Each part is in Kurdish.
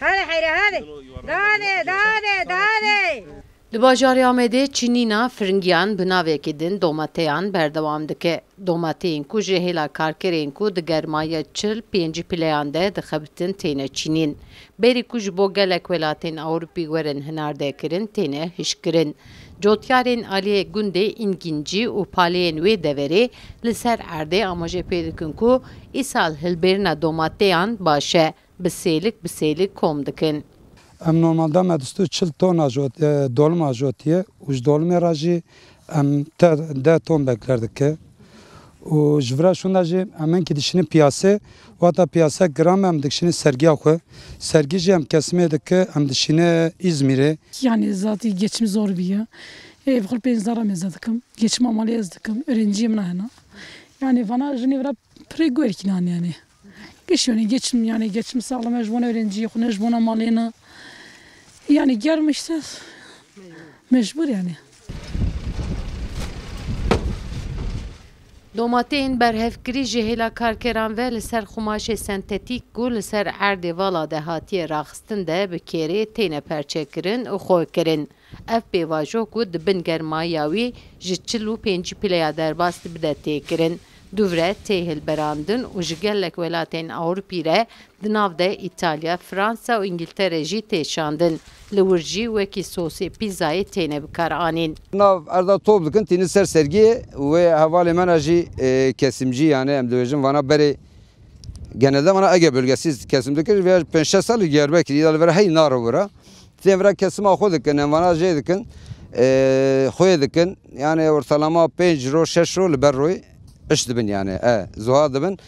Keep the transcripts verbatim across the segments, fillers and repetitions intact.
Hadi heyre hadi. Dade, dade, dade. Li bajarê Amedê çinîna firingiyan bi navekî din domateyan berdewam dike. Domateyên ku ji hêla karkerên ku di germayiya çil pêncî pileyan de dixebitin têne çînîn. Berî ku ji bo gelek welatên Ewropî werin hinardekirin, têne hişkkirin. Cotyarên aliyê gundê Îngîncî û paleyên wê deverê li ser erdê amaje pê dikin ku îsal hilbêrina domateyan baş e. Bi sêlik bi sêlik kom dikin. Em normalde me distû çil ton ajot-, e, dolim ajotiye û ji dolimê re jî em te deh ton bekler dike. Û ji vira şûnde jî em hinkî dişînin piyasê, wata piyase giram em dikişînin sergiya xwe. Sergî jî em kesimê dike, em dişîne Îzmîrê. Yani zaten geçim zor bir ya. Ev xul pênc zara meze dikim. Geçim amali ez dikim. Öğrenciyim nahena. Yani vana jini vira pire guerkinan yani. Geç yani geçim yani geçim sağlam ez bona öğrenci xune ez bona malena. Yani gelmiş işte mecbur yani. Domateyên berhevkirî ji hêla karkeran ve li ser xumaşê sentetîk ku li ser erdê vala de hatiye raxistin de bi kêrê têne perçekirin û xwekirin. Ev pêvajo ku di bin germayiya wî ji çil û pêncî pileya derbas dibide têkirin, dûvre tê hilberandin û ji gelek welatên Ewropî re di nav de Îtalya, Fransa û Îngiltere jî tê şandin. Li wir jî wekî sosê pîzayê têne bikaranîn. Nav erda top dikin, tînin ser sergiyê wê hevalê me re jî, e, kesimcî, yani em dibêjin vana berê genelde vana Ege bölgesi kesim dikir. Veya pênc şeş sal Diyarbekir, îda li vir hey naro vira. Tê vira kesima xwe dikin, em vana jê dikin, e, xwê dikin. Yani ortalama pênc ro, şeş ro li ber royê iş dibin yani. E, zuha dibin.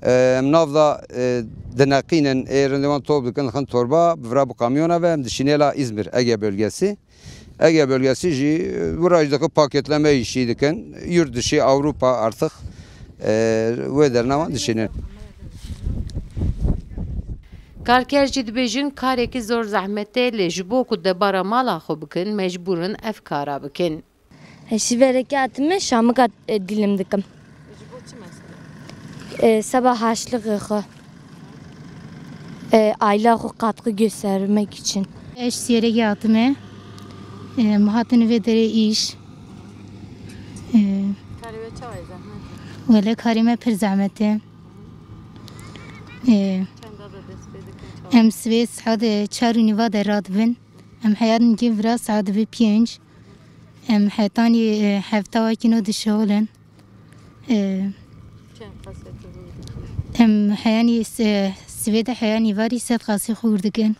E, em nav da, e, dineqînin, ê rindê wan top dikin, dixin torba, bi vira bi kamyona ve em dişînê la Îzmir, Ege bölgesi. Ege bölgesi jî, e, vira jî dixin paketleme işi dikin. Yurt dışı, Avrupa artık, e, wê dernawan dişînin. Karker jî dibêjin, karekî zor zehmet e, lê ji bo ku debara mala xwe bikin, mecbûr in ev kara bikin. Ji verekê hatime Şamika, e, dilim dikim. Ji bo çi mesela? E, seba haşlixê xwe. E, aila xwe katkı göstermek için. Ez Sêregê hatime. E, em hatin vê derê îş. E, Karê we çawa ye, zehmet? Wele karê me pir zehmet e. E, Çenda de dest pê dikin, çawa? Em sibê saet çar û nîva de radibin. Em heya nîgê vira saet dibe pênc. Em hetanî, e, hefta wekî no dişeholin. E, Çend qasê tu hûr dikin? Em heyanî se-, sivê de heyanî varî sed qasê xûr dikin.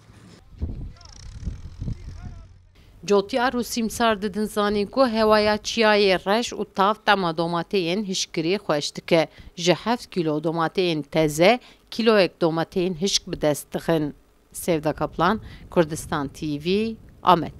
Cotyar û sîmsar didin zanîn ku hewaya çiyayê reş û tav tema domateyên hişkirî xweş dike. Ji heft kîlo domateyên teze, kîloyek domateyên hişk bi dest dixin. Sevda Kaplan, Kurdistan T V, Amed.